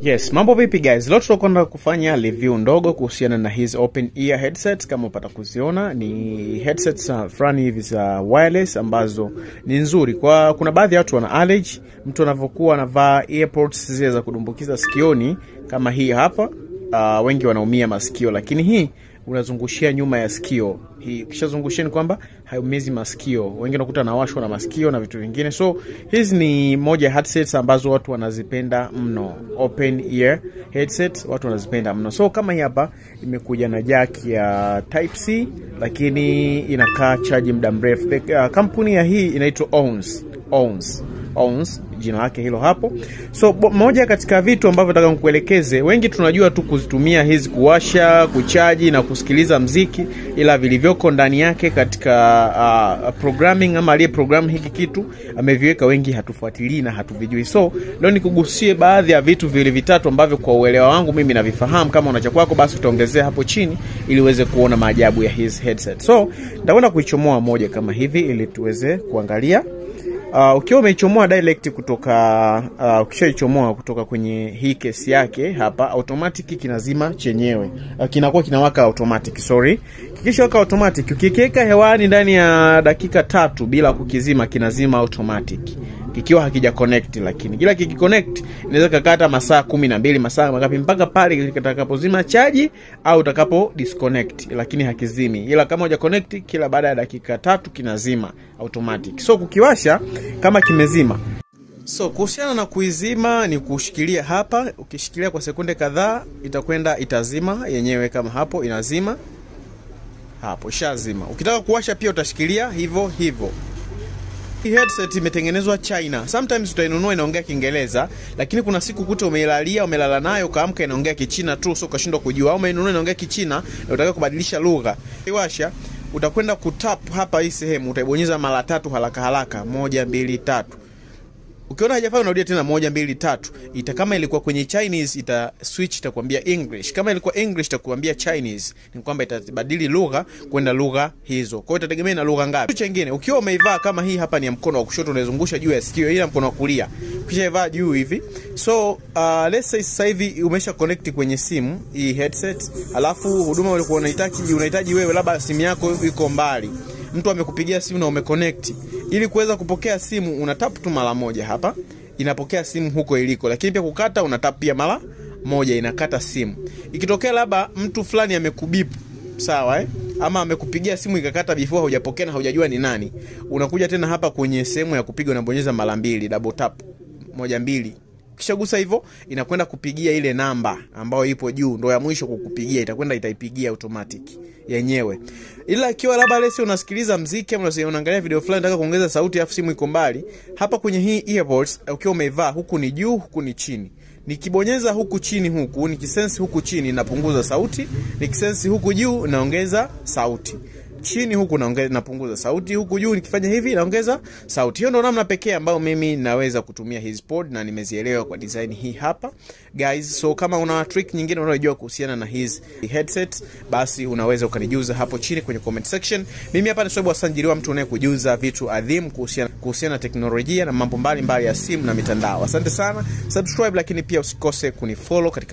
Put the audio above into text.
Yes, mambo vipi guys? Leo tutakwenda kufanya review ndogo kuhusiana na hizi open ear headsets. Kama upata kuziona ni headsets fulani hivi za wireless ambazo ni nzuri. Kwa kuna baadhi ya watu wana allergy, mtu anavokuwa anavaa earpods zile za kudumbukiza sikioni kama hii hapa, wengi wanaumia masikio, lakini hii unazungushia nyuma ya sikio. Hii ukishazungushia ni kwamba haiumizi masikio. Wengi unakuta nawashwa na masikio na vitu vingine. So hizi ni moja ya headsets ambazo watu wanazipenda mno. Open ear headsets watu wanazipenda mno. So kama hii hapa imekuja na jack ya type C, lakini inakaa charge muda mrefu. Kampuni ya hii inaitwa Owns. Owns jina lake hilo hapo. So moja katika vitu ambavyo nataka nikuelekeze, wengi tunajua tu kuzitumia hizi kuwasha, kuchaji na kusikiliza mziki, ila vilivyoko ndani yake katika programming ama aliye program hiki kitu ameviweka, wengi hatufuatilii na hatuvijui. So leo nikugusie baadhi ya vitu vile vitatu ambavyo kwa uelewa wangu mimi navifahamu. Kama una cha kwako basi utaongezea hapo chini ili uweze kuona maajabu ya hizi headset. So nitakwenda kuichomoa moja kama hivi ili tuweze kuangalia. Ukiwa umeichomoa direct kutoka ukishaichomoa kutoka kwenye hii case yake hapa, automatic kinazima chenyewe. Kinakuwa kinawaka automatic, sorry. Kikishawaka automatic, ukikiweka hewani ndani ya dakika 3 bila kukizima, kinazima automatic. Kikiwa hakija connect, lakini kila kikiconnect inaweza kukata masaa 12, masaa mangapi mpaka pale kitakapozima chaji au utakapo disconnect, lakini hakizimi. Ila kama huja connect, kila baada ya dakika 3 kinazima automatic. So kukiwasha kama kimezima. So kuhusiana na kuizima ni kushikilia hapa, ukishikilia kwa sekunde kadhaa itakwenda itazima yenyewe, kama hapo inazima. Hapo ishazima. Ukitaka kuwasha pia utashikilia hivyo hivyo. Hii headset imetengenezwa China. Sometimes utainunua inaongea Kiingereza, lakini kuna siku kuta umeilalia, umelala nayo ukaamka inaongea Kichina tu, so ukashindwa kujua. Au umeinunua inaongea Kichina na unataka kubadilisha lugha. Iwasha, utakwenda kutap hapa hii sehemu, utaibonyeza mara 3 haraka haraka, 1 2 3. Ukiona haijafanya unarudia tena 1 2 3. Ita kama ilikuwa kwenye Chinese ita switch itakwambia English. Kama ilikuwa English itakwambia Chinese. Ni kwamba itabadili lugha kwenda lugha hizo. Kwa hiyo itategemea na lugha ngapi. Kitu kingine, ukiwa umeivaa kama hii hapa ni ya mkono wa kushoto unaizungusha juu ya sikio, ila mkono wa kulia. Ukishaivaa juu hivi. So let's say sasa hivi umesha connect kwenye simu hii headset, alafu huduma ulikuwa unahitaji wewe, labda simu yako iko mbali. Mtu amekupigia simu na umeconnect. Ili kuweza kupokea simu una tap tu mara moja hapa, inapokea simu huko iliko. Lakini pia kukata una tap pia mara moja, inakata simu. Ikitokea labda mtu fulani amekubip, sawa Ama amekupigia simu ikakata before hujapokea na hujajua ni nani. Unakuja tena hapa kwenye sehemu ya kupiga unabonyeza mara 2, double tap 1 2. Ukishagusa hivyo inakwenda kupigia ile namba ambayo ipo juu, ndio ya mwisho kukupigia, itakwenda itaipigia automatic yenyewe. Ila ikiwa labda lesi unasikiliza muziki au unaangalia video fulani unataka kuongeza sauti afu simu iko mbali, hapa kwenye hii earpods ukiwa umeivaa huku ni juu huku ni chini. Nikibonyeza huku chini huku, nikisense huku chini napunguza sauti, nikisense huku juu naongeza sauti. Chini huku naongeza napunguza sauti, huku juu nikifanya hivi naongeza sauti. Hiyo ndio namna pekee ambayo mimi naweza kutumia hizi pod na nimezielewa kwa design hii hapa guys. So kama una trick nyingine unayojua kuhusiana na hizi headset, basi unaweza ukanijuza hapo chini kwenye comment section. Mimi hapa ni Swabu Asanjiriwa, mtu unayekujuza vitu adhimu kuhusiana na teknolojia na mambo mbalimbali ya simu na mitandao. Asante sana, subscribe, lakini pia usikose kunifollow katika